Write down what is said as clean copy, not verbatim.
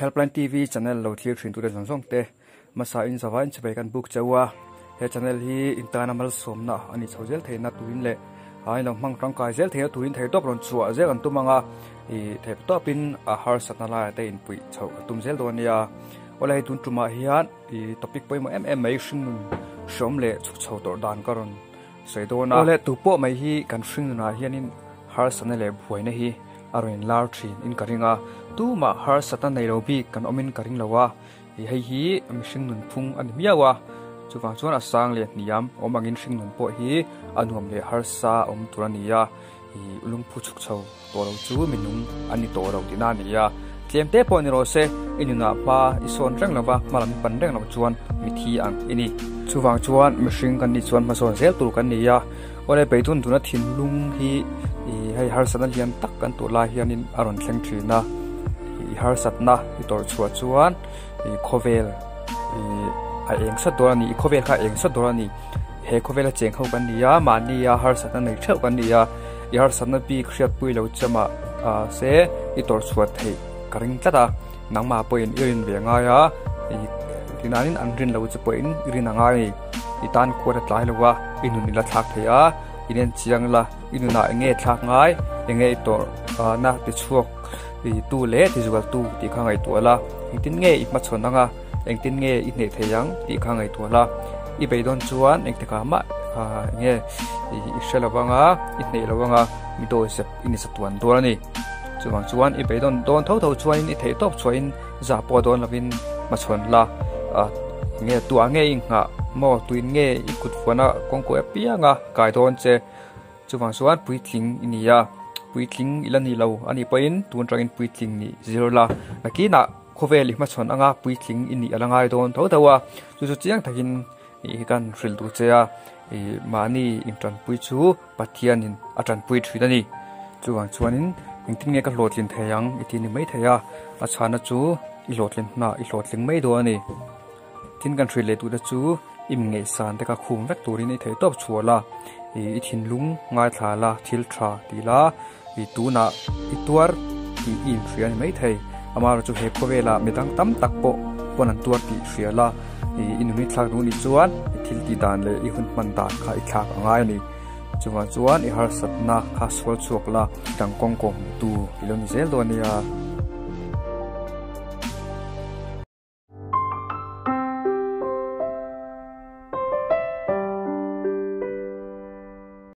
Helpline TV channel lo thlir thin tute zawng zawng te hmasa in zavai in chawei kan buk cheu a, he channel hi in tana malsawmna a nih chho zel theihna turin leh a in lo hmang tangkai zel theihna turin theihtawp rawn chhuah zel an tum ang a, ih theihtawpin a harsatna laiah te inpuih chhoh a tum zel dawn a nia. Awle hei tun tumah hian ih topic pawimawh em em mai hringnun hreawm leh chhuk chho tawrh dan ka rawn sawi dawn a. Awle tupawh mai hi kan hringnunah hianin harsatna leh buaina hi a rawn inlar thin in ka ring a, tumah harsatna nei lo bik kan awmin ka ring lo a, ih hei hi mihring nunphung a ni miau a, chuvang chuan a sang leh hniam awm angin hring nun pawh hi a nuam leh harsa awm tur a ni a, ih lungphu chhuk chho tawh lo chu minung a ni tawh lo tihna a ni a, tlem te pawh ni rawh se i nunah hma i sawn reng lo va, hma lam i pan reng lo chuan mithi ang i ni. Chuvang chuan mihring kan nih chuan hmasawn zel tur kan ni a. Awle beidun tuna thinlung hi ih hei harsatna lian tak kan tuh lai hianin a rawn thleng thin a, ih harsatna i tawrh chhuah chuan ih khawvel ih a eng sat dawn a ni, ih khawvel kha a eng sat dawn a ni, he khawvela cheng ho kan ni a, mahnia harsatna nei theuh kan ni a, i harsatna bik hriatpui lo chemah ah se i tawrh chhuah theih ka ring tlat a, nangmah pawhin i rin ve ngai a, ih tihnanin an rin loh chu pawhin i rin a ngai a ni. I tan kuat a tlai lo a, i nun i la thlak thei a, i nen chiang la, i nunah eng nge thlak ngai, eng nge i tawrh na ti chhuak i tu leh ti zual tu tih kha ngaihtuah la, engtin nge i hmachhawn ang a, engtin nge i hneh thei ang tih kha ngaihtuah la, i beidawn chuan engtikah mah eng nge i hre lo ang a, i hneh lo ang a, mi dawizep i ni chatuan dawn a ni. Chuvang chuan i beidawn dawn tho tho chuanin i theihtawp chhuahin zah pawh dawn lovin hmachhawn la, Nge tuah nge i nghah maw tuin nge i kut fuana kawngkawi apianga kai dawn che chuvang chuan puitling i ni a puitling i la ni lo a nih pawhin tun atangin puitling nih zir la nakinah khawvel i hmachhawn anga puitling i nih a la ngai dawn tho tho a chu chu chiang takin ih kan hrilh duh che a ih mahni intanpui chu Pathianin a tanpui thin a ni chuvang chuanin engtin nge ka hlawhtlin thei ang i ti ni mai thei a a chhana chu i hlawhtlin hna i hlawhtling mai dawn a ni tin kan hrilh leh duhte chu i mi ngaihsan te kha khum vek turin i theih tawp chhuah la ih i thinlung ngaithla la thil tha ti la ih tunah i tuar tih i inhria a ni mai thei amaherawhchu chu he khawvelah midang tam tak pawh pawn an tuar tih hria la ih i nunui thlak duh nih chuan i thil tih dan leh i hun hman dan kha i thlak a ngai a ni chuvang chuan i harsatna kha sual chhuak la tangkawng kawm tu i lo ni zel dawn a nia.